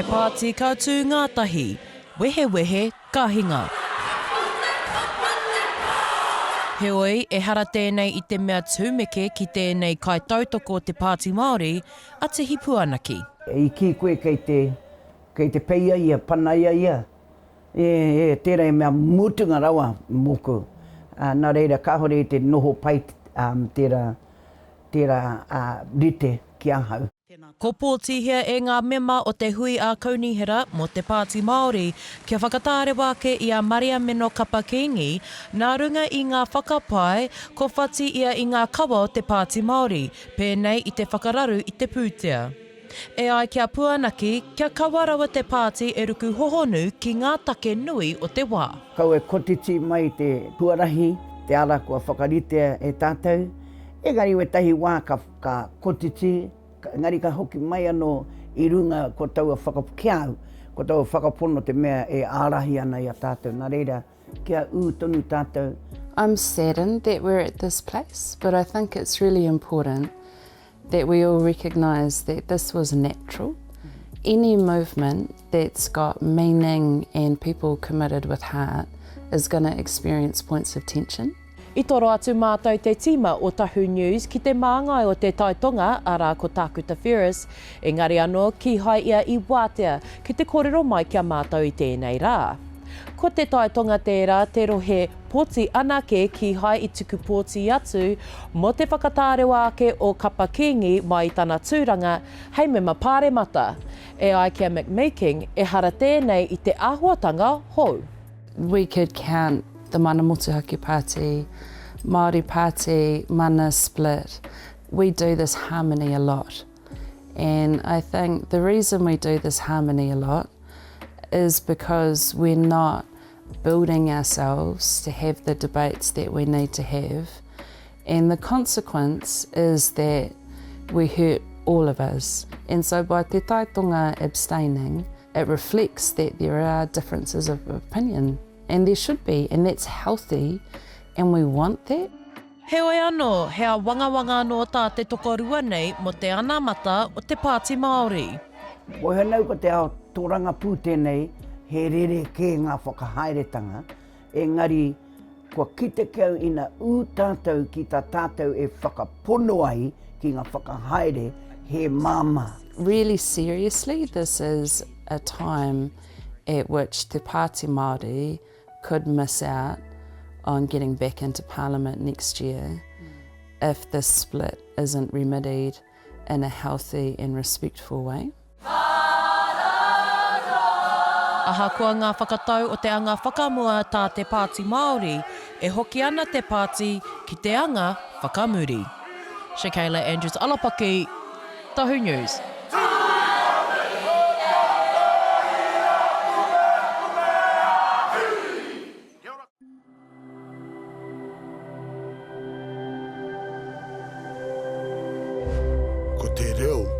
He pāti ka tū ngātahi, wehewehe ka hinga. Heoi, ehara tēnei i te mea tumeke ki tēnei kaitautoko o te Pāti Māori, a Tihi Puanaki. I kī koe kei te, kei te peia ia, panaia ia, e, e, tērā e mea mutunga rawa mōku. Ā, nā reira, kāore i te noho pai, ā, tērā, tērā, ā, rite ki ahau. Ko pōtihia e ngā mema o te Hui ā-Kaunihera mō te Pāti Māori kia whakatārewa ake i a Mariameno Kapa Kingi nā runga i ngā whakapae ko whati ia i ngā kawa o te Pāti Māori, pēnei i te whakararu i te pūtea. E ai ki a Puanaki, kia kawa rawa te pāti e ruku hohonu ki ngā take nui o te wā. Kaua e kotiti mai te huarahi, te ara kua whakaritea e tātou, engari wētahi wā ka Ka kotiti, engari ka hoki mai anō i runga ko taua whaka, ki a au, ko taua whakapono te mea e ārahi ana i a tātou, nā reira, kia ū tonu tātou. I'm saddened that we're at this place, but I think it's really important that we all recognise that this was natural. Any movement that's got meaning and people committed with heart is going to experience points of tension. I toro atu mātou te tīma o Tahu News ki te māngai o Te Tai Tonga, arā ko Tākuta Ferris, engari anō kīhai ia i wātea ki te kōrero mai ki a mātou i tēnei rā. Ko Te Tai Tonga tērā te rohe pōti anake kīhai i tuku pōti atu mō te whakatārewa ake o Kapa Kingi mai i tana tūranga hei mema pāremata. E ai ki a McMeeking, ehara tēnei i te āhuatanga hou. We could count the Mana Motuhake Party, Māori Party, Mana split. We do this harmony a lot. And I think the reason we do this harmony a lot is because we're not building ourselves to have the debates that we need to have. And the consequence is that we hurt all of us. And so by Te Tai Tonga abstaining, it reflects that there are differences of opinion, and there should be, and that's healthy, and we want that. Heoi anō, he awangawanga anō tā te tokorua nei mō te anamata o te Pāti Māori. Waihanau ko te ao torangapū tēnei, he rerekē ngā whakahaeretanga, engari Kua kite ki au ina ū tātou ki tā tātou e whakapono ai ki ngā whakahaere he māmā. Really seriously, this is a time at which Te Pāti Māori could miss out on getting back into Parliament next year if this split isn't remedied in a healthy and respectful way. Ahakoa ngā whakatau o te anga whakamua tā te Pāti Māori, e hoki ana te pāti ki te anga whakamuri. Shakayla Andrews Alapaki, Tahu News. Ko te reo.